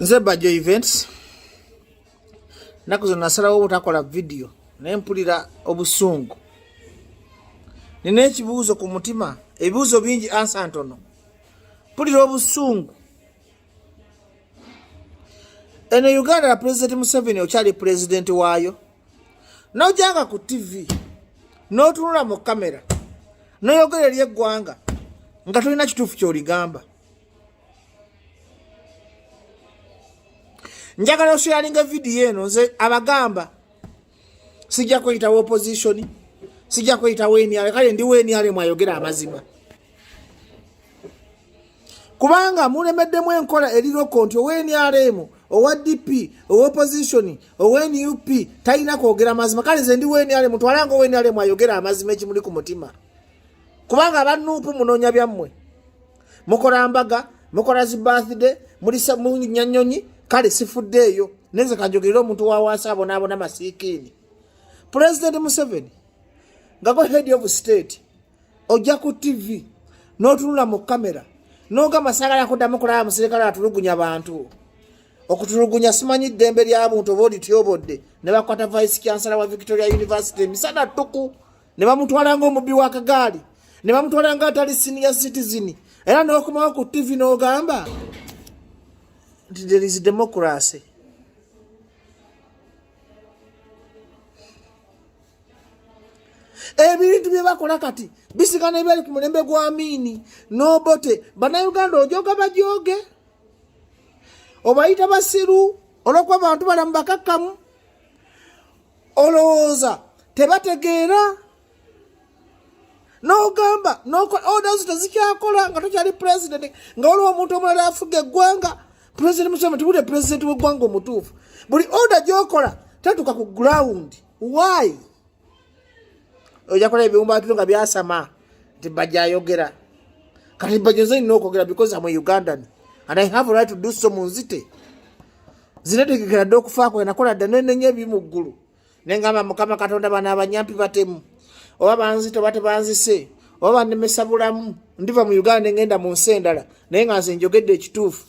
Nze Bajjo Events. Nnaku zino nasalawo obutakola vidiyo naye mpulira obusungu. Nina ekibuuzo ku mutima, ebibuuzo bingi ansa ntono. Mpulira obusungu. Eno Uganda ya Pulezidenti Museveni okyali pulezidenti waayo. N'ojjanga ku TV n'otunula mu kamera n'oyogera eri eggwanga nga tolina kituufu ky'oligamba. Njagala osharinga vidiyo eno. Nze abagamba sijja kweyitawo opposition, sijja kweyitawo NRM. Kale ndi NRM ayogera amazima, kubanga mulemeddemu enkola eriroko nti owa NRM, owa DP, owa opposition, owa NUP talina kwogera mazima. Kale nze ndi NRM, twalanga owa NRM ayogera amazima ekimuli ku mutima, kubanga aba NUP munoonya byammwe, mukola mbaga, mukola zi birthday, mulisa munyanyonyi. Kale sifuddeeyo, nenze kanjogerera omuntu wa wansi abonaabona masiikiini. Pulezidenti Museveni, nga go head of state, ojja ku TV n'otunula mu kamera n'ogamba, "Saagala kuddamu kulaba musirikale atulugunya bantu." Okutulugunya simanyi ddembe lya buntu oba olityobodde. Ne bakwata vice chancellor wa Victoria University emisana ttuku ne bamutwala ng'omubbi w'akagaali, ne bamutwala nga atali senior citizen, era n'okomawo ku TV n'ogamba nti there is democracy. Ebintu bye bakola kati bisigana ebyali ku mulembe gwa Amiini n'Obote. Bannayuganda ojoga bajoge, obayita basiru olwokuba bantu balamu bakakkamu, olowooza tebategeera. N'ogamba orders tezikyakola nga tokyali president, nga waliwo omuntu omulala afuga eggwanga. President Museveni, tubulye president w'eggwanga omutuufu, buli order gyokola tatuka ku ground. Why? Ojja kola ebiwumbaatiro nga byasama nti Bajja ayogera. Kati Bajja nze nina okwogera because am a Ugandan and I have a right to do so. Munzite, zinetegekera dde okufaako, nakola dda nenenya ebi mu ggulu nengamba, "Mukama Katonda, bano abanyampi batemu, oba banzite oba tebanzise oba banemesa bulamu, ndiva mu Uganda nengenda mu nsi endala, naye nga nze njogedde ekituufu."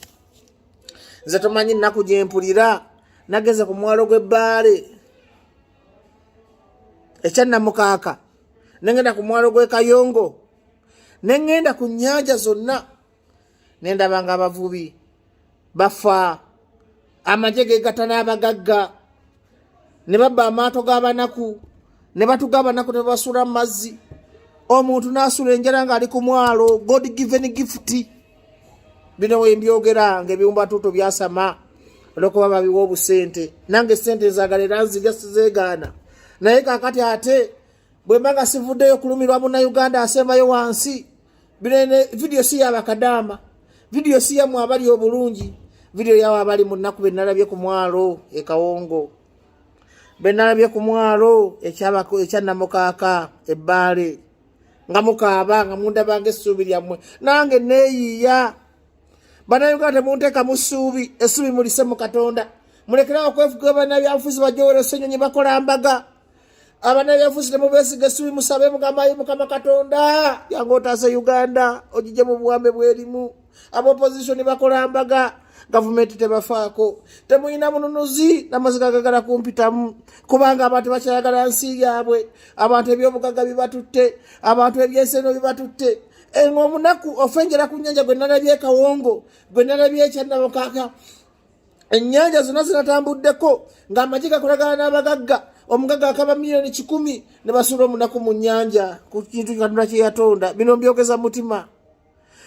Nze tomanyi nnaku gyempulira. Nageze ku mwalo gw'ebbaale ekyannamukaaka, nengenda ku mwalo gw'e Kayongo, nengenda ku nnyanja zonna, nendaba nga abavubi bafa, amagye gegatta n'abagagga ne babba amaato g'abanaku ne batuga abanaku ne babasuula mu mazzi, omuntu n'asula enjala ng'ali ku mwalo. God given gift. Bino wembyogera nga ebiwumbatuuto byasama olwokuba babiwa obusente. Nange sente nzagala era nzirya, sizeegaana, naye kakati ate bwe mba nga sivuddeyo kulumirwa Munnayuganda asembayo wansi. Binene vidiyo si yabakadaama, vidiyo si yammwe abali obulungi, vidiyo yawe abali mu nnaku, be nalabye ku mwalo e Kawongo, be nalabye ku mwalo ekyannamukaaka ebbaale nga mukaaba nga mundabanga essuubi lyammwe. Nange neeyiiya. Bannayuganda, temunteekamu ssuubi, essuubi mulise mu Katonda. Mulekerawo okwefuga bannabyabufuzi bajowero Ssenyonyi bakola mbaga. Abannabyabufuzi temubeesiga, essuubi musabe, mugambayo, "Mukama Katonda yange, otaase Uganda ogijje mu buwambe bwerimu." Aba opposition bakola mbaga, gavumenti tebafaako, temulina mununuzi. Namaziga gagala kumpitamu kubanga abantu bakyayagala nsi yaabwe. Abantu ebyobugagga bibatutte, abantu ebyenseno bibatutte. Omunaku ofenjera ku nyanja gwe nalabye Kawongo, gwe nalabye ekyannabukaka, ennyanja zonna zinatambuddeko ng'amagye gakolagana n'abagagga. Omugagga akaba miliyoni 100 ne basuula omunaku mu nnyanja ku kintu Katonda kye yatonda. Bino mbyogeza mutima.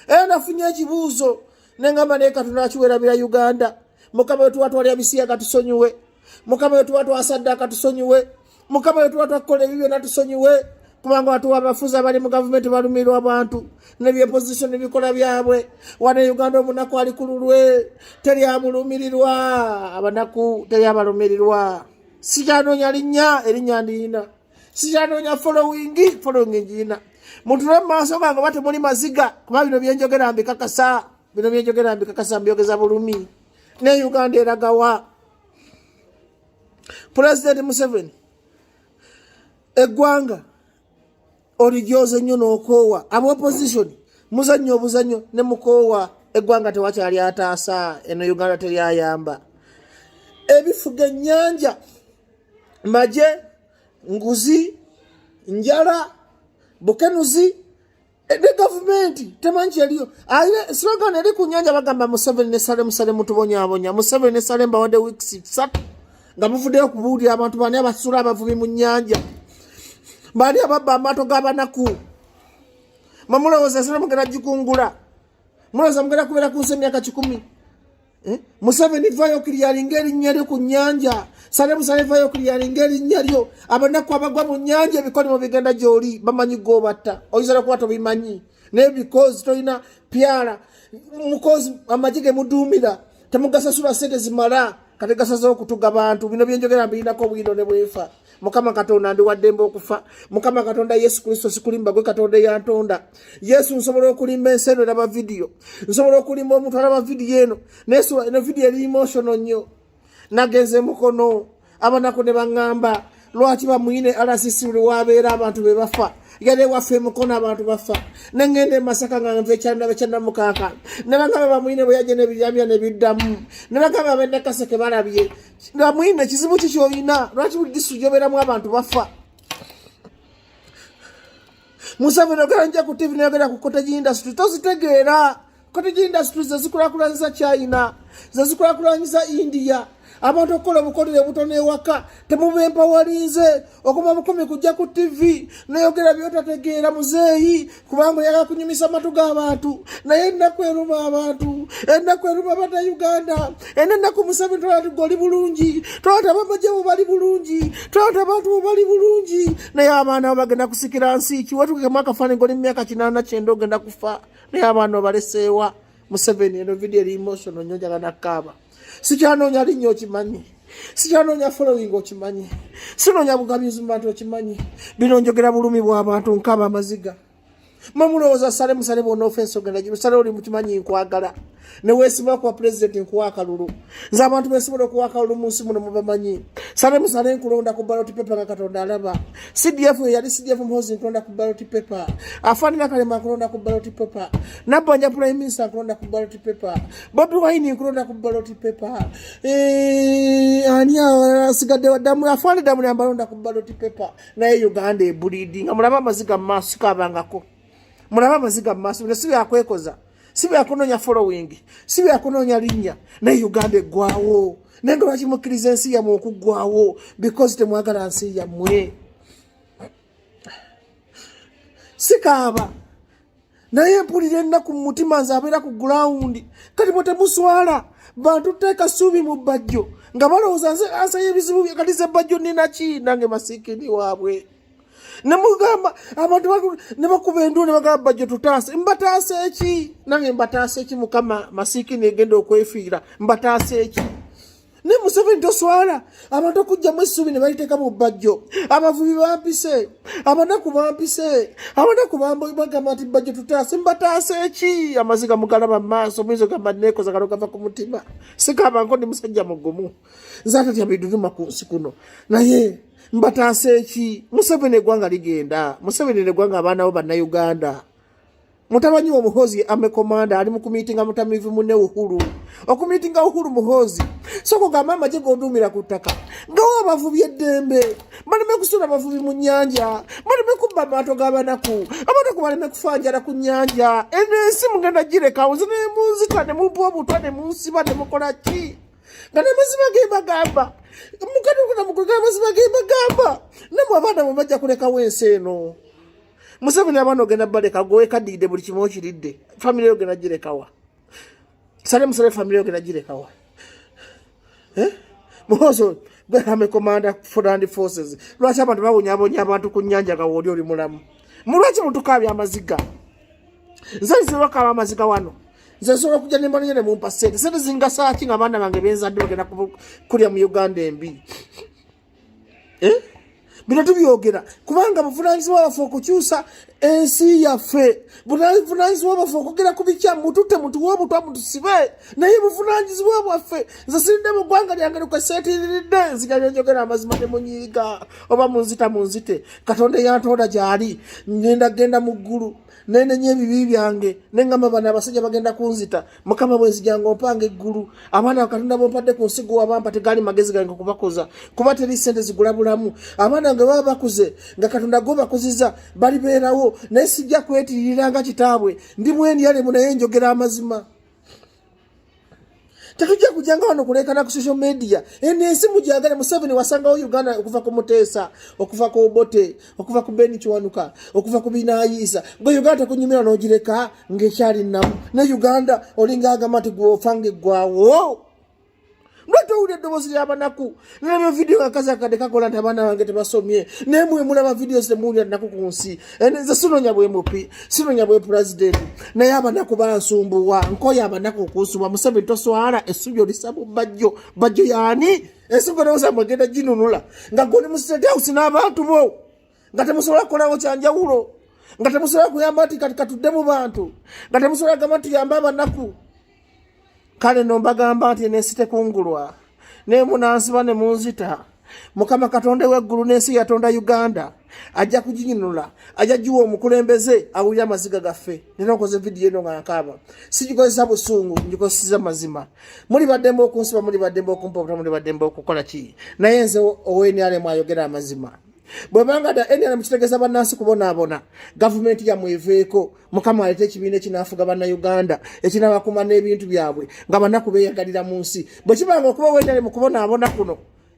Era nafunye ekibuuzo nengamba, naye Katonda akiwerabira Uganda? Mukama, wetuba twalya bisiyaga tusonyiwe. Mukama, wetuba twasaddaaka tusonyiwe. Mukama, wetuba twakukola ebi byonna tusonyiwe, kubanga watuwa abafuzi abali mu gavumenti balumirwa abantu nebye opposition ebikola byabwe. Wane Uganda omunaku ali ku lulwe, teri amulumirirwa, abanaku teri abalumirirwa. Sikyanoonya linnya, erinnya ndiina. Sikyanoonya following, following ngiina. Mutule mu maaso gange oba temuli maziga, kuba bino byenjogera mbikakasa, bino byenjogera mbikakasa, mbyogeza bulumi. Ne Uganda eragawa? Pulezidenti Museveni, eggwanga olijooze nnyo n'okoowa. Aba opposition muzannyo obuzannyo ne mukoowa. Eggwanga tewakyali ataasa, eno Uganda teryayamba. Ebifuga ennyanja maje, nguzi, njala, bukenuzi, ne gavumenti temanyi kyeriyo. Slogan eri ku nyanja bagamba Museveni ne Sale Musale mutubonyabonya. Museveni ne Sale mbawadde weeks 3 nga muvuddeyo okubuulira abantu bani abasula abavubi mu nnyanja, bani ababba amaato g'abanaku. Mwemulowooza ensi mugenda gikungula, mulowooza mugenda kubeera ku nsi emyaka 100. Eh? Museveni vayo kiryalinga erinnya lyo ku nnyanja. Sale Musale vayo kiryalinga erinnya lyo. Abanaku abagwa mu nnyanja ebikolimo bigenda gy'oli, bamanyi g'obatta. Oyinza nokuba tobimanyi naye because tolina pyala mukozi amagye ge muduumira temugasasula sente zimala, kati gasazeho okutuga bantu. Bino byenjogera mbirinako obwino ne bwenfa. Mukama Katonda, ndi waddembe okufa. Mukama Katonda Yesu Kristo, sikulimba, gwe Katonda eyantonda. Yesu, nsobola okulimba ensi eno eraba vidiyo, nsobola okulimba omuntu alaba vidiyo eno, naye eno vidiyo eri emotional nnyo. Nagenze Mukono, abanaku ne baŋŋamba, lwaki bamwine RCC buli wabeera abantu be bafa? Yali ewaffe Mukono abantu bafa. Neŋŋenda e Masaka nga nva ekyanda ekyanamukaaka, ne bagamba bamwine bwe yajja n'ebiryamya ne biddamu, ne bagamba ab'e balabye bamwine. Kizibu ki kyolina? Lwaki buli disitulikiti gyobeeramu abantu bafa? Museveni, ogera nja ku TV nayogera ku cottage industry, tozitegeera. Cottage industry zezikulakulanyiza China, zezikulakulanyiza India. Abantu okukola obukolero obutono ewaka, temubempa walinze okuma bukumi kujja ku TV nayogera byotategeera muzeeyi, kubanga oyagala kunyumisa amatu g'abantu. Naye ennaku eruma abantu, ennaku eruma Bannayuganda. Eno ennaku, Museveni, tola nti goli bulungi, tola nti abamagye bo bali bulungi, tola nti abantu bo bali bulungi, naye abaana bo bagenda kusikira nsi ki? Wetukekemu akafaananyi goli mu myaka 89, ogenda kufa, naye abaana obaleseewa? Museveni, eno video eri emotional nnyo, njagala nakaaba. Sikyanoonya linnya, okimanyi. Sikyanoonya following, okimanyi. Sinoonya bugabizi mu bantu, okimanyi. Bino njogera bulumi bw'abantu, nkaba amaziga. Mwe mulowooza Sale Musale bwona ofensi ogenda Sale oli mukimanyi nkwagala neweesiba kuba pulezidenti, nkuwa akalulu. Nze abantu besobola okuwa akalulu mu nsi muno mubamanyi. Sale Musale, nkulonda ku ballot paper nga Katonda alaba. CDF eyali CDF Muhozi, nkulonda ku ballot paper. Afaanira Kalema, nkulonda ku ballot paper. Nabbanja prime minister, nkulonda ku ballot paper. Bobi Wine, nkulonda ku ballot paper. Ani asigadde? Waddamu afaani damu yambalonda ku ballot paper. Naye Uganda ebulidi nga mulabe amaziga mu maaso, sikabangako. Mulabe amaziga mu maaso. Bino si byakwekoza, si byakunoonya following, si byakunoonya linnya, naye Uganda eggwawo. Naye nga lwaki mukkiriza ensi yammwe okuggwawo? Because temwagala nsi yammwe. Sikaaba, naye mpulira ennaku mu mutima. Nze abeera ku ground. Kati bwe temuswala bantu teeka ssuubi mu Bajjo nga balowooza nze answer y'ebizibu bye. Kati ze Bajjo nina ki? Nange masiikini waabwe. Nemugamba abantu ne bakuba endu ne bagamba, "Bajjo tutaase." Mbataase eki? Nange mbataase eki? Mukama, masiikini egenda okwefiira, mbataase eki? Ne Museveni, toswala abantu okugjamu essuubi ne baliteeka mu Bajjo? Abavubi bampise, abanaku bampise, abanaku bagamba nti, "Bajjo tutaase." Mbataase eki? Amaziga mugalaba mu maaso, muyinza ogamba neekoza, kano gava ku mutima. Sikabanko, ndi musajja mugumu, nze atatya biduduma ku nsi kuno, naye mbataase eki? Museveni, eggwanga ligenda. Museveni, neggwanga abaana bo Bannayuganda. Mutabanyi wa Muhozi, army commander, ali mu kumiitinga mutamivu munne Uhuru. Okumiitinga Uhuru, Muhozi, soko gamba amagye g'oduumira ku ttaka ngawo abavubi eddembe, baleme kusula abavubi mu nnyanja, baleme kubba amaato g'abanaku, abanaku baleme kufa njala ku nnyanja. Eno ensi mugenda girekawo. Nze nemunzita, ne mumpa obutwa, ne munsiba, ne mukola ki? Nga namazima ge bagamba mukatukunamukuga, amazima ge bagamba, namwe abaana bwe bajja kulekawo ensi eno. Museveni, abaana ogenda baleka gwekaddiidde, buli kimu okiridde, famire yo ogenda girekawa? Sale Musale, famire yo ogenda girekawa? Eh? Muhozo, gwe army commander for land forces, lwaki abantu bawonyabonya abantu ku nnyanja nga wooli oli mulamu? Mulwaki mutukaabya amaziga? Nze nzibakaaba amaziga wano. Nze nsobola okujja nembanenya ne mumpa sente. Sente zingasaaki nga abaana bange benzadde bagenda kulya mu Uganda embi? Eh? Bino tubyogera kubanga buvunanyizibwa baffe okukyusa. Ensi yaffe buvunanyizibwa bwaffe okwogera ku bikyamu. Mututte, mutuwe obutwa, mutusibe, naye buvunanyizibwa bwaffe. Nze siridde mu ggwanga lyange lukweseetiriridde, nzija nyenjogera amazima ne munyiiga oba munzita, munzite. Katonda eyantonda gyali, ngenda genda mu ggulu nenenya ebibi byange, nengamba bano abasajja bagenda kunzita. Mukama, bwenzijanga ompanga eggulu, abaana Katonda bompadde ku nsi gwewabampa, tegaali magezi gange kubakuza, kuba teri sente zigula bulamu. Abaana nga baba bakuze nga Katonda gwobakuziza balibeerawo, naye sijja kwetiririra nga kitaabwe. Ndi mwendyalemu, naye njogera amazima. Tetujja kujanga wano kuleekana ku social media. Eno ensi mujagale. Museveni, wasangawo Uganda okuva ku Muteesa, okuva ku Obote, okuva ku Beni Kiwanuka, okuva ku Binayiisa. Gwe Uganda tekunyumira n'ogireka ng'ekyali nnamu. Ne Uganda olinga agamba nti gwe ofa ng'eggwawo. Lwaki owulira eddoboozi ly'abanaku? Nalaba vidiyo akazi akadde kakola nti abaana bange tebasomye, naye mwe mulaba vidiyo temuwulira nnaku ku nsi. Nze sinonya bwe mupi, sinonya bwe pulezidenti, naye abanaku bansumbuwa. Nkoye abanaku okunsumbuwa. Museveni, toswala? Essubi olisa mu Bajjo. Bajjo yaani? Ensi gwe mwegenda ginunula nga gwe oli mu State House n'abantu bo, nga temusobola kukolawo kyanjawulo, nga temusobola kuyamba nti kati katudde mu bantu, nga temusobola kugamba nti tuyambe abanaku. Kale no mbagamba nti ensi tekungulwa, naye munansiba ne munzita, Mukama Katonda w'eggulu n'ensi yatonda Uganda ajja kuginyunula, ajja giwa omukulembeze awulira amaziga gaffe. Nina okoze vidiyo eno nga nkaaba, sigikozesa busungu, ngikozesa mazima. Muli baddembe okunsiba, muli baddembe okumpa, muli baddembe okukola ki, naye nze owe NRM ayogera amazima. Bwebanga da NRM kitegeeza bannansi kubonaabona, gavumenti yammwe eveeko. Mukama aleeta ekibiina ekinaafuga Bannayuganda, ekinabakuma n'ebintu byabwe nga banaku beeyagalira mu nsi. Bwe kibanga okuba owe NRM kubonaabona kuno.